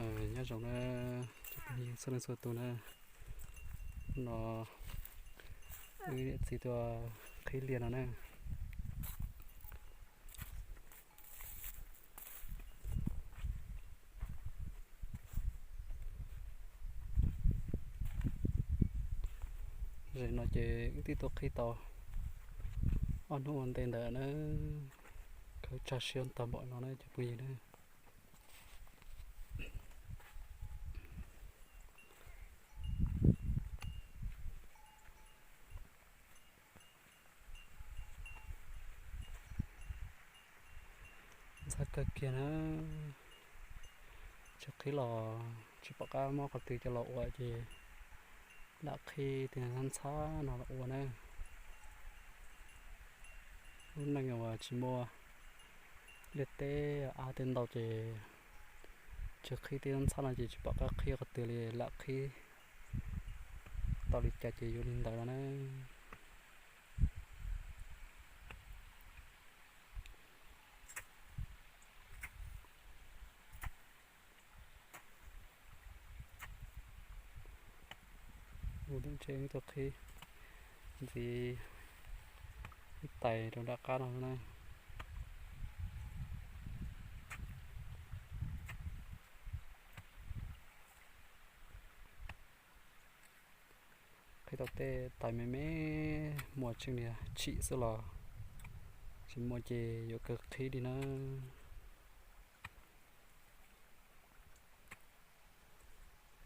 Nyob zoo na, txhua leej txhua tus na, no wb niam txiv tuaj qhib liaj no na. Ze no ces wb twb tuaj qhib tau ob hnub ua ntej ntawd na, khawb tsag siab tag npaum no na cov phooj ywg na. Ntxhab kawg kiag na, tsis qhib los tsis pom qab muab qhov twg coj los ua ces lam qhib tej ntxhab no los ua na. Lub neej uas tsis muaj liaj teb av tej ntau ces tsis qhib tej ntxhab no ces tsis pom qab qhib qhov twg li, lam qhib tau li cas ces yuav li ntawd no na. Mus tsev tuaj qhib ntxiv ib tais rau nram qab no na. Qhib tau tej tais me me, muaj tseej niag tshim xwb los, tsis muaj ces yuav kawg qhib li na.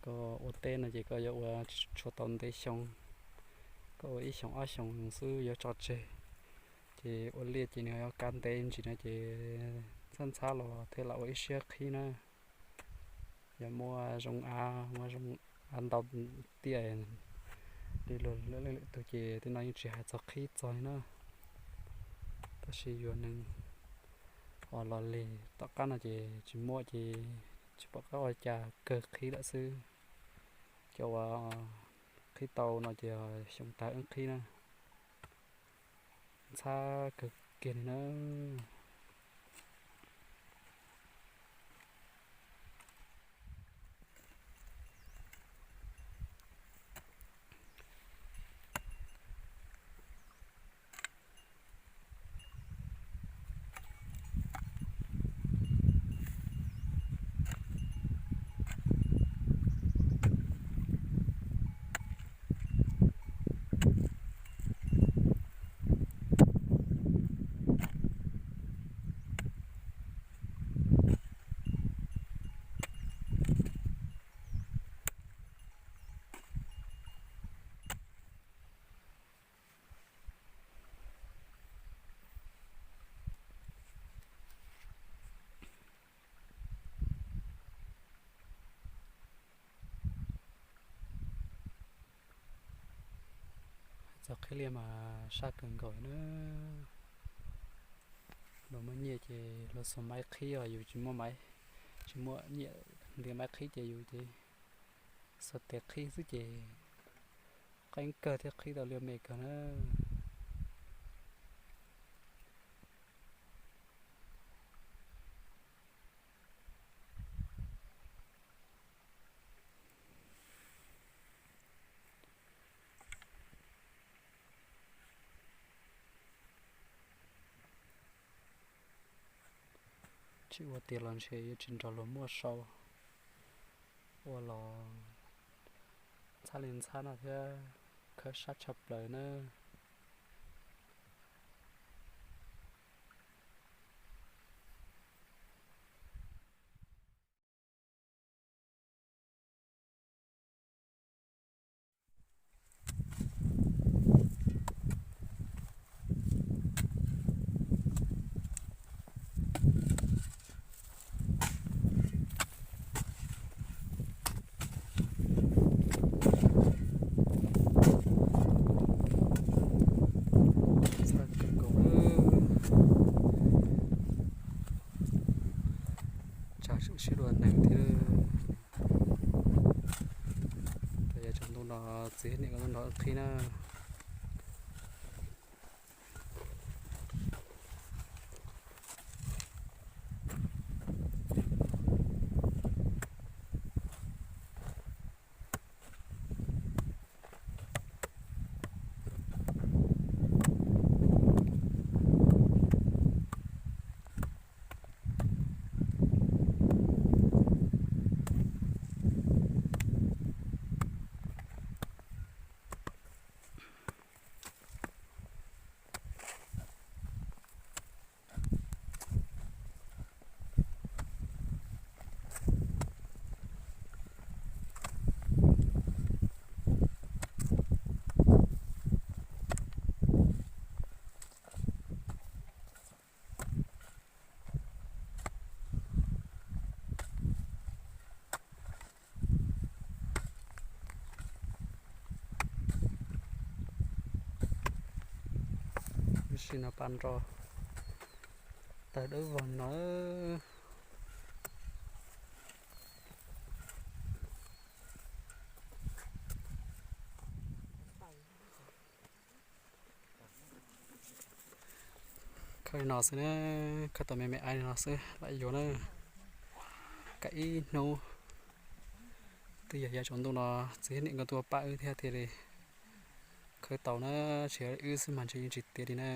Koj ua teb no ces koj yuav ua tsis tshua tau ntev xyoo, koj ua ib xyoos ob xyoos xwb yuav tso tseg. Ces ua liaj ces nws yuav kav ntev ntsis no ces ntxhab ntxhab los thiaj lam ua ib siab qhib na. Yog muaj zoo av, muaj zoo av ntau tiaj li luag lwm leej lwm tus ces tej no yeej tsis hais txog qhib txog li na. Tab sis yog neeg uas los lig tom qab no ces tsis muaj ces tsis pom qab ua cas kawg qhib lawm xwb. Cov uas qhib tau no ces xyoo tag wb qhib na. Ntxhab kawg kiag li na. Txog qhib liaj mas sab kawg nkaus na. Luag muaj nyiaj ces luag xuas maiv qhib os, yus tsis muaj maiv, tsis muaj nyiaj ntiav maiv qhib ces yus ces xuas tes qhib xwb ces qeeb kawg thiab qhib tau liaj me kawg na. Tsis ua tiag los ntshe yuav tsis nrog luag muaj sau, ua los ntxhab li ntxhab no thiab khawb sab tshaj plaws na. Txhab kawg nkaus, tsag siab dua neeg thiab. Yog tsaus ntuj no txiv niam nrog qhib na. Tsis no pa nro tawg dawb vog no. Khawb li no xwb na, khawb tau me me aiv li no xwb lam yuav na. Kav ib hnub twb yog yav tsaus ntuj no txiv thiab niam nkawd tuaj pab wb thiab thiaj li khawb tau na, tsis yog wb xwb mas ntshe yeej tsis tiav li na.